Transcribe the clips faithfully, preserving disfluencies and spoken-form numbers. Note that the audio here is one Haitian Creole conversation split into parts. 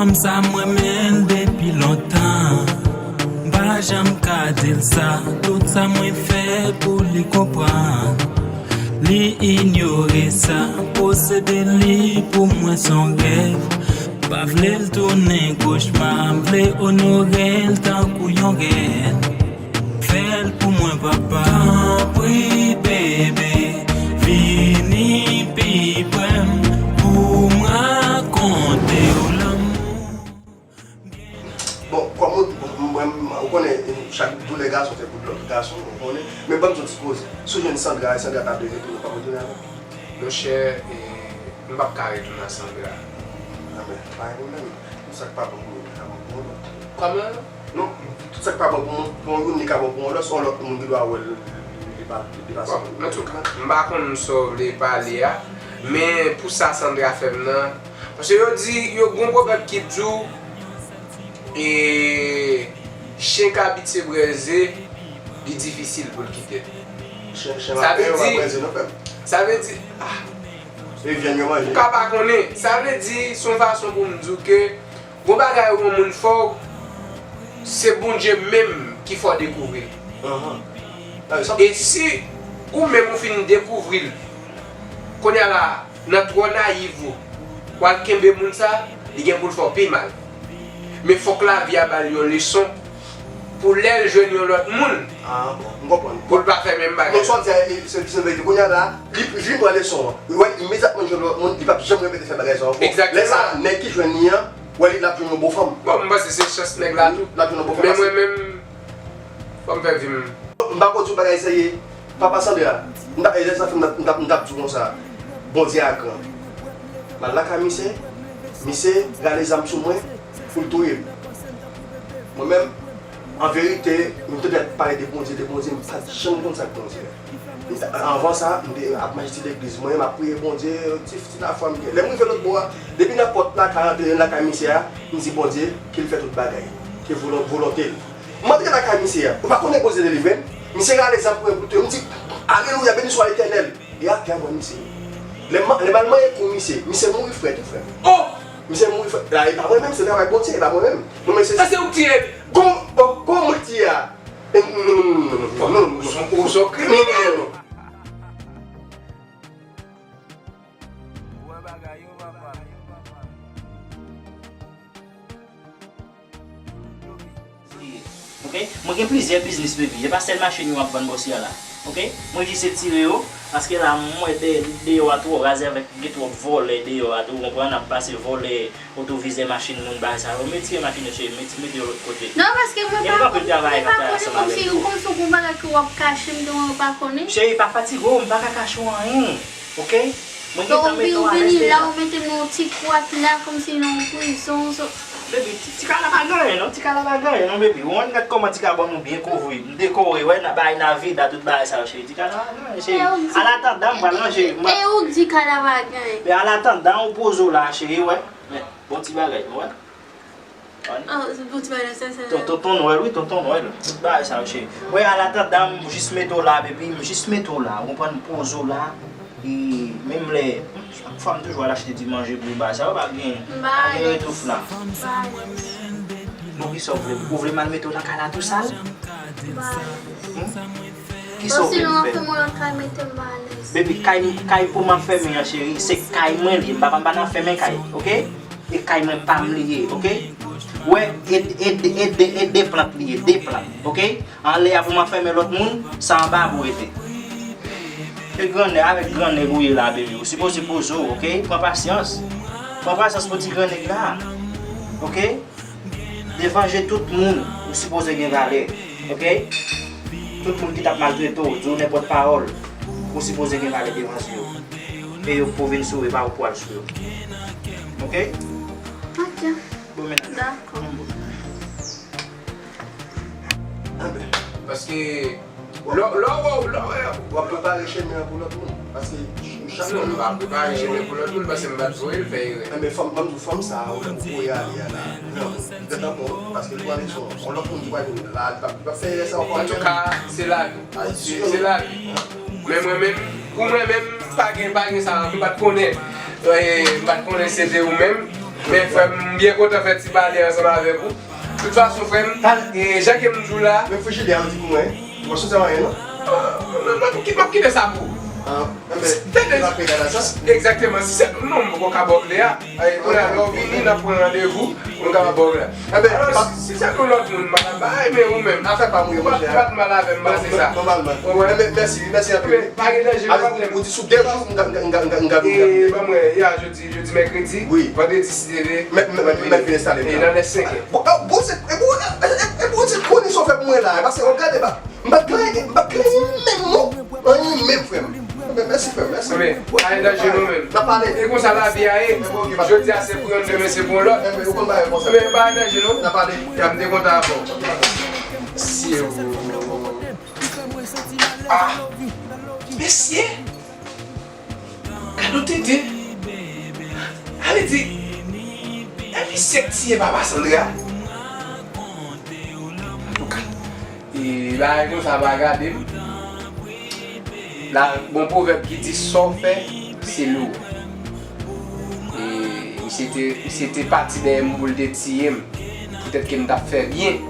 Fanm sa m renmen l depi lontan. M pa janm ka di l sa. Tout sa mwen fè pou li konprann. Li inyore sa. Posede li pou mwen s on rèv. Pa vle l tounen kochma. M vle onore l tankou yon rèn. Fè l pou mwen, papa. Tanpri, bebe, vini pi pre m pou m rakonte w lanmou. Bon, kòm ou, mwen, ou konnen, chak doulè gason fè pou lòt gason, ou konnen. Men ban m yon ti koze. Si w jwenn Sandra, e Sandra ta vle retounen, w p ap retounen avè l? Monchè, e, m p ap ka retounen ak Sandra. Anben, pa gen pwoblèm. Tout sa k pa bon pou youn, li ka bon pou yon lòt. Kòman? Non, tout sa k pa bon pou moun, pou youn, li ka bon pou yon lòt, se yon lòt moun ki dwe wè l, li pa, li pa sa. Bon, antouka, m pa konn sa w vle pale a, men pou sa Sandra fè m nan, paske yo di, yo gen yon pwovèb ki di w, e, chen k abitye breze, li difisil pou l kite. Chen, chen sa vle di, sa vle di, ah, ou ka pa konnen. Sa vle di, se yon fason pou m di w ke gon bagay ou yon moun fè w, se Bondye menm ki fè w dekouvri l. E si ou menm ou fin dekouvri l, kounye a la, nan twò nayiv ou, w al kenbe moun sa, li gen pou l fè w pi mal. Men fòk lavi a ba l yon leson pou lè l jwenn yon lòt moun, pou l pa fè menm bagay. Donk, sa w di a, se, se verite. Kounye a la, li vin pran leson an. Li wè l imedyatman jwenn lòt moun, li p ap janm repete fè bagay sa ankò. Lè sa a, nèg ki jwenn li an, wè li, l ap jwenn yon bon fanm. Bon, m panse se chans nèg la tou. L ap jwenn yon bon fanm. Men mwen menm, fò m fè vi m. M pa ko di w bagay serye. Papa Sandra, m t ap, e lè sa fè m, m t ap, m t ap, m t ap di w konsa, Bondye a gran. M al lakay misye, misye rale zam sou mwen pou l touye m. Mwen menm, an verite, m te dwe pale de Bondye, de Bondye, m pa t janm konn sa k Bondye. M t, anvan sa, m te ap mache ti legliz mwen, m ap priye Bondye, ti, ti lafwa m gen. Lè m rive lòt bò a, depi nan pòt lakay, antre lakay misye a, m di Bondye, ke l fè tout bagay, ke volon-, volonte l. M antre lakay misye a. Ou pa konnen Bondye delivre m? Misye rale zam pou mwen pou l touye m. M di, alelouya, beni swa Letènèl. E atè a mwen misye. Lè m, lè m al manyen kou misye, misye mouri frèt wi, frè. Oh! Misye mouri frèt. La, e pa mwen menm, se travay Bondye, e pa mwen menm. Non, men se... Sa se ou k tiye l? Gon, gon, gon moun k tiye a. E, non, non, non, non, non, non, non, non. Ou s on, ou s on kriminèl. Non, non, non. Ou wè bagay yo, papa. Ok? Mwen gen plizyè biznis, baby. E pa sèl machin yo m ap vann bòs ya la. Ok? Mwen jis etire yo, paske la, m wè de-, deyò a twò raz avèk gen twòp vòlè deyò a tou, ou konprann? Ap pase vòlè otovizè machin moun, bagay sa yo. M etire machin yo, cheri, m eti-, mete yo lòt kote. Non, paske mwen pa konnen, mwen pa konnen, kòmsi ou konn si w gon bagay ke w ap kache m, ke mwen pa konnen. Cheri, pa fatige w, m pa ka kache w anyen. Ok? Mwen gentan mete w alèz deja. Ou vini la, ou mete m nan yon ti kwat la, kòmsi nan yon prizon, so. Baby, ti, ti kala pa gen anyen non, ti kala pa gen anyen non, baby. Ou konn gad kòman ti kala ban nou byen kouvri, m dekore, wè, nan bay Navida, tout bagay sa yo, cheri. Ti kala pa gen anyen, cheri. Alatandan, m pral ranje. E ou di kala pa gen anyen. Men alatandan, ou poze w la, cheri, wè. Men, bon ti bagay, wè. An. Ah, se bon ti bagay la, sa, sa. Ton, tonton Nwèl, wi, tonton Nwèl. Tout bagay sa yo, cheri. Wè, alatandan, m jis mete w la, baby, m jis mete w la. Ou konprann, m poze w la. E menm lè, chak fwa m toujou al achte ti manje pou bagay sa yo, pa gen, pa gen retouf la. Bon, kisa w vle? Ou vle m al mete w nan kay la tou sal? Hmm? Kisa w vle m fè? Baby, kay, kay pou m ap fèmen an, cheri, se kay mwen li ye. M pa, m pa nan fèmen kay, ok? E kay mwen pa m li ye, ok? Wè, e, e, e, e, e de plant li ye, de plant, ok? Anlè a pou m ap fèmen lòt moun, sa anba pou rete. E grannèg, avèk grannèg ou ye la, baby, ou sipoze poze w, ok? Pran pasyans. Pran pasyans pou ti grannèg la, ok? Devan je tout moun, ou sipoze gen valè, ok? Tout moun ki t ap maltrete w, di w nenpòt pawòl, ou sipoze gen valè devan je yo. E yo pou vin sou ou, e pa ou pou al sou yo. Ok? Ok. Bon, men. Dakò. Paske lè, lè w wè, lè w wè, w ap prepare chemen an pou lòt moun. Paske chak moun. Non, m pa prepare chemen pou lòt moun, paske m pa t voye l fè erè. Enben, fanm, ban m di w, fanm sa a, ou voye ale a la. Non, li gentan bon, paske li pral sou yon lòt moun ki pral vin la, li p ap, li p ap fè erè sa ankò. Antouka, se lavi. Se, se lavi. Men mwen menm, pou mwen menm, pa gen, pa gen sa, m pa t konnen. E, m pa t konnen se te ou menm. Men frè m, m byen kontan fè ti pale ansanm avèk ou. Tout fason, frè m, e, jan ke m di w la. Men frijidè a di pou mwen, ou pa soti anyen, non? M ap kite sa pou ou. Tande, egzakteman, si se, non, m poko ka ba w kle a. Kounye a, lè w vini, n ap pran randevou pou m kapab ba w kle a. Alò, si se pou lòt moun, m pa t ap bay, men ou menm, afè pa m, wi, monchè, ou pa t mal avè m, m panse sa. Nòmalman. Mèsi, mèsi anpil. Pa gen danje, pa gen pwoblèm. Ou di sou de jou, m ka, m ka, m ka, m ka, m ka vin. E, ban mwen, ya, jodi, jodi mèkredi, vandredi, si Dye vle, mèt vin enstale m la. E nan lè senk è. Bon, bon, se, e bon, e bon, se konnen sa w fè pou mwen la, paske w gade ba. M pa t gen anyen, m pa t gen anyen menm non. Anyen menm, frè m. Mèsi, frè m, mèsi. Men, pa gen danje non, men. N ap pale. E konsa lavi a ye. Jodi a se pou youn, demen se pou yon lòt. Men, ou konn bagay konsa. Men, pa gen danje non. N ap pale. Ya, m te kontan avè w. Mesye, o. Ah, mesye. Gade yon tete. A vle di, e misye k tiye papa Sandra. Antouka, e bagay konsa pa gade m. La, gon pwovèb ki di, sa w fè, se li w wè. E misye te, misye te pati dèyè m pou l te tiye m. Poutèt ke m t ap fè byen.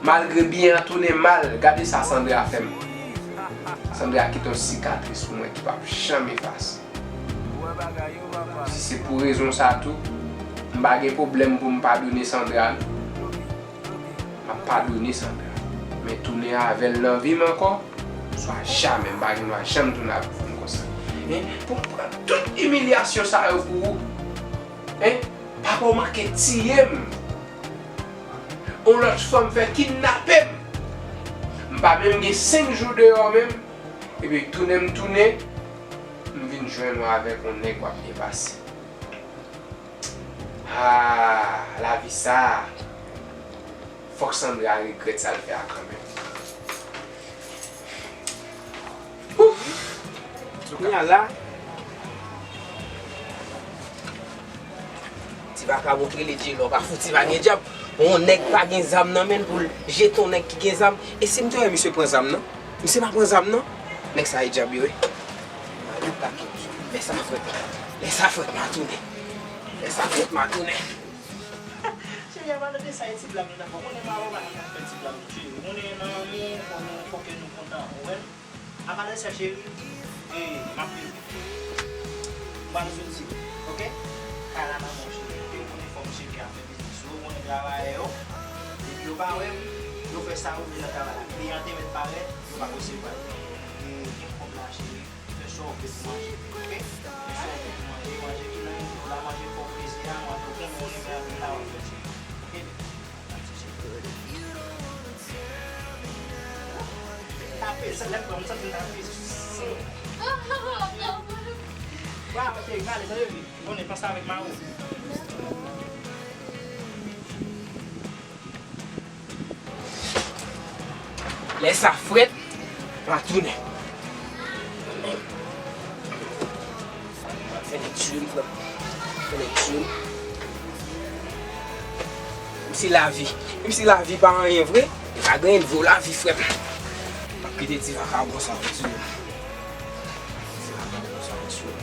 Malgre byen an tounen mal, gade sa Sandra fè m. Sandra kite yon sikatris pou mwen ki p ap janm efase. Si se pou rezon sa tou, m pa gen pwoblèm pou m padone Sandra, non. M ap padone Sandra. Men tounen avè l nan vi m ankò, swa jamè, m pa gen dwa janm tounen avè yon fanm konsa. Hein? Pou m pran tout imilyasyon sa yo pou ou? Hein? Papa w manke tiye m. Yon lòt fanm fè kidnape m. M pa menm gen senk jou deyò menm. Epi tounen m tounen, m vin jwenn ou avèk yon nèg w ap byen pase. Ah, lavi sa a. Fòk Sandra regrèt sa l fè a kanmenm. Ouf! Kounye a la, ti vakabon k rele Djelo pa fouti pa gen djab. Yon nèg pa gen zam nan men l pou l jete yon nèg ki gen zam. E si m te wè misye pran zam nan? Misye pa pran zam nan? Nèg sa e djab yo wi. Lè sa frèt, lè sa frèt m a tounen. Lè sa frèt m a tounen. Cheri, a pa de sa, e ti blag nou t ap fè. Ou konnen m avè w pa t ap fè ti blag tou, cheri. Ou konnen nan lanmou, fò nou, fò kè nou kontan, ou konprann? A pa de sa, cheri, e, m ap vini. M pral soti, oke? Kay la nan men w, cheri. Ou konnen fò m cheke afè biznis yo, ou konnen travayè yo. Depi yo pa wè m, yo fè sa yo vle nan travay la. Kliyan te mèt parèt, yo p ap resevwa l. E, gen kòb la, cheri. Fè sa w vle pou manje, oke? Fè sa w vle pou manje, manje ki nan men w la, manje fè w plezi a, manje w konnen w renmen anpil la, w ap fè l, cheri. Oke? Tape, sa lè m pran, m santi m tape. Wa, oke, m ale, sa yo vin. Konnen, panse avèk mari w. Lè sa frèt, m a tounen. Fè nèg tiye m, frè m. Fè nèg tiye m. Menm si lavi, menm si lavi pa anyen vre, li pa gen anyen vre lavi, frè m. M ap kite ti vakabon sa tiye m. Ti vakabon sa tiye m.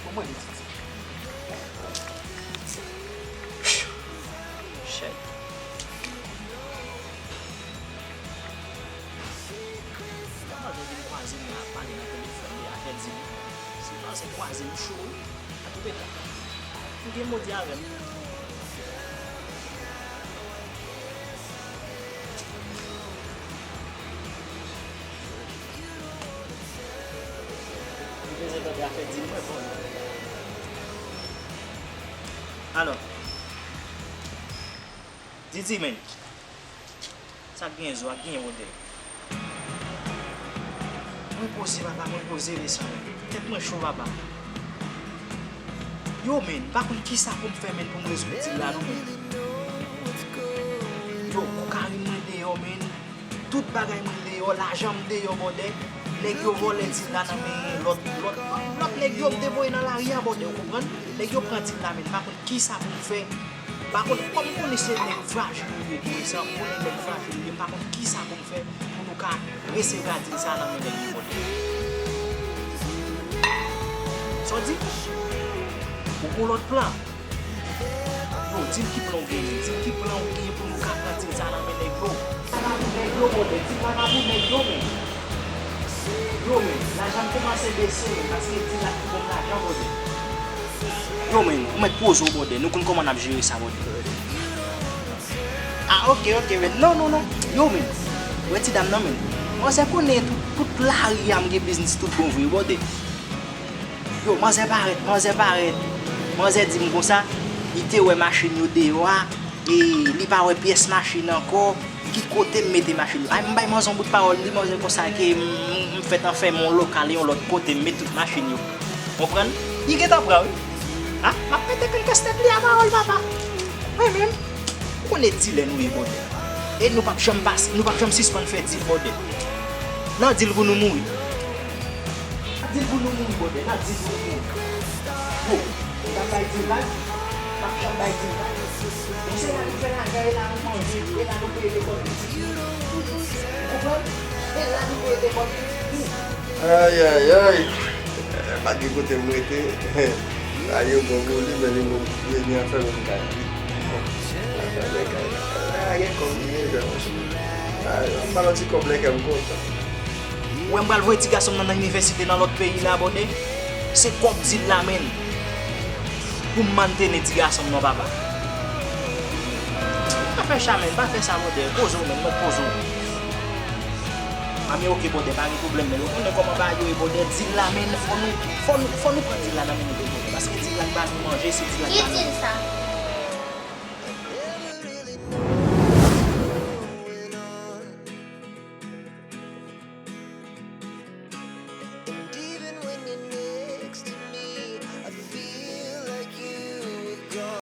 Kòman li di? Shit. Di m cho wi. Atoupetan. M gen mo di avè m. M bezwen tande afè di m mwen bon. Alò, Didi, men. Sa k genyen, zo a k genyen, bòdè? Mwen poze, papa, mwen poze, resan. Tèt mwen cho, papa. Yo, men, m pa konn kisa pou m fè, men, pou m rezoud dil la, non, men. Yo, kokayin mwen deyò, men. Tout bagay mwen deyò, lajan m deyò, bòdè. Nèg yo vòlè dil la nan men lòt, lòt, lòt nèg yo m te voye nan lari a, bòdè, ou konprann? Nèg yo pran dil la, men, m pa konn kisa pou m fè. Pa konn, kòm m konnen se nèg frajil nou ye tou, resan, m konnen nèg frajil nou ye, m pa konn kisa pou m fè pou nou ka resevwa dil sa nan men nèg yo, bòdè. Sa w di? Ou gon lòt plan? Yo, di m ki plan w genyen, di m ki plan w genyen pou nou ka pran dil sa nan men nèg yo. Sa pa pou nèg yo, bòdè, dil la pa pou nèg yo, men. Yo, men, lajan m kòmanse bese, men, paske dil la ki ban m lajan, bòdè. Yo, men, ou mèt poze w, bòdè. Nou konn kòman n ap jere sa, bòdè. Ah, ok, ok, men. Non, non, non. Yo, men. Wè ti dam nan, men. Manzè konnen tout, tout lari a m gen biznis tout bon vre, bòdè. Yo, manzè parèt, manzè parèt. Manzè di m konsa, li te wè machin yo deyò a, e li pa wè pyès machin ankò. Ki kote m mete machin yo? Ay, m bay manzè yon bout pawòl, li manzè konsa ke m, m, m fèt anfèmen yon lokal, yon lòt kote, m met tout machin yo. Konprann? Li gentan pran, wi. A, m ap mete kèlkès tèt li a pawòl, papa. Mwen menm, ou konnen dilè nou ye, bòdè. E nou p ap janm pase, nou p ap janm sispann fè dil, bòdè. Nan dil pou nou mouri. Nan dil pou nou mouri, bòdè. Nan dil pou nou mouri. Yo, nou t ap bay dil la, n ap janm bay dil la. Nou se la nou fè lajan, e la nou manje, e la nou peye lekòl pitit nou. Ou konprann? E la nou peye lekòl pitit nou. Ayayay. Eh, pa gen kote m rete. Sa yo bon pou li, men li bon pou vini ansanm yon kay li. Ansanm yon kay li. Ah, gen kòb li deja, monchè. Ah, anba yon ti kòb lè kè m kontan. Ou wè m pral voye ti gason m nan nan inivèsite nan lòt peyi la, bòdè. Se kòb dil la, menn. Pou m mantene ti gason m nan, papa. Pa fè sa, menn, pa fè sa, bòdè. Poze w, menn, mèt poze w. A, men oke, bòdè, pa gen pwoblèm, menn. Ou konnen kòman bagay yo ye, bòdè. Dil la, menn, fò nou, fò nou, fò nou pran dil la nan men nèg yo, bòdè. Paske dil la k ba nou manje, se dil la k ba nou. Ki dil sa?